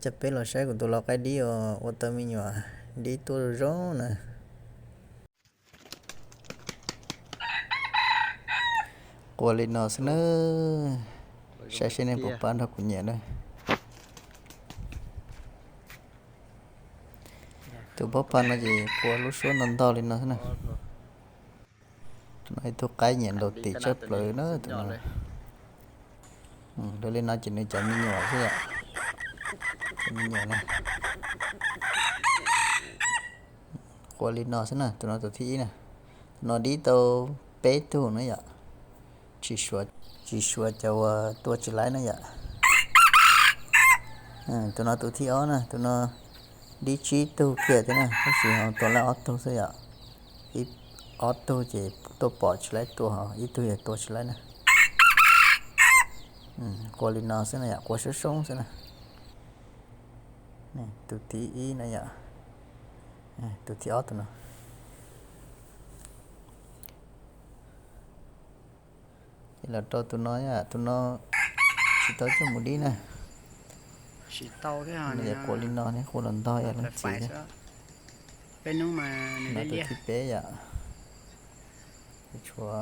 Coj peb los saib kuv tus lau qaib dib uas ua tau me nyuam dib tuaj zoo zoo na. Qua li no xwb na. Saib seb nej puas pab nrog kuv nyiam na. Tus pob pha no ces qua lub suab ntog ntog li no xwb na. Tus no ib tug qaib nyiam ntaus tes tshaj plaws na tus no. Dua li no ces nws cov me nyuam xwb yom. Cov me nyuam na. Qua li no xwb na, tus no tus thib ib na. Tus no dib tau peb tug na yom. Tsis suav, tsis suav cov uas tua tsis laib na yom. Tus no tus thib ob na, tus no dib tsib tug kiag thiab na, tab sis ho tua laib ob tug xwb yom. Ib, ob tug ces tuaj pom tsis laib tua, ho ib tug yog tua tsis laib na. Qua li no xwb na yom, qua soob soob xwb na. Tus thib ib na yom, tus thib ob tus no. Ces los rau tus no, tus no tsis tau coj mus dib na. Tsis tau thiab, qua li no ne, qua los ntog leej txiv. Tus thib peb yom. Tshuav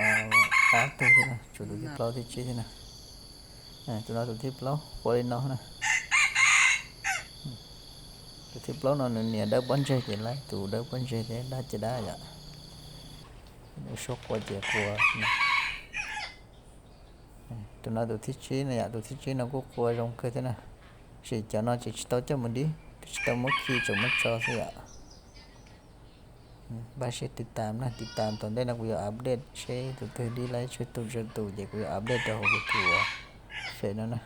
ob tug thiab na, tshuav tus thib plaub thib tsib thiab na. Tus no tus thib plaub qua li no na. Tus thib plaub no nws niam dawb pob ntseg ces laib, tus dawb pob ntseg thiab dab ces dab yom. Nws suab qua ces qua. Tus no tus thib tsib no yom, tus thib tsib no kuj qua zoo kawg thiab na. Tab sis cov no ces tsis tau coj mus dib, tsis tau muab khi, tseem muab tso xwb yom. Npaj siab tiv tam na, tiv tam tom ntej no kuv yuav update seb tus twg dib laib tsawg tus tsawg tus ces kuv yuav update rau hauv kuv tus fem no na.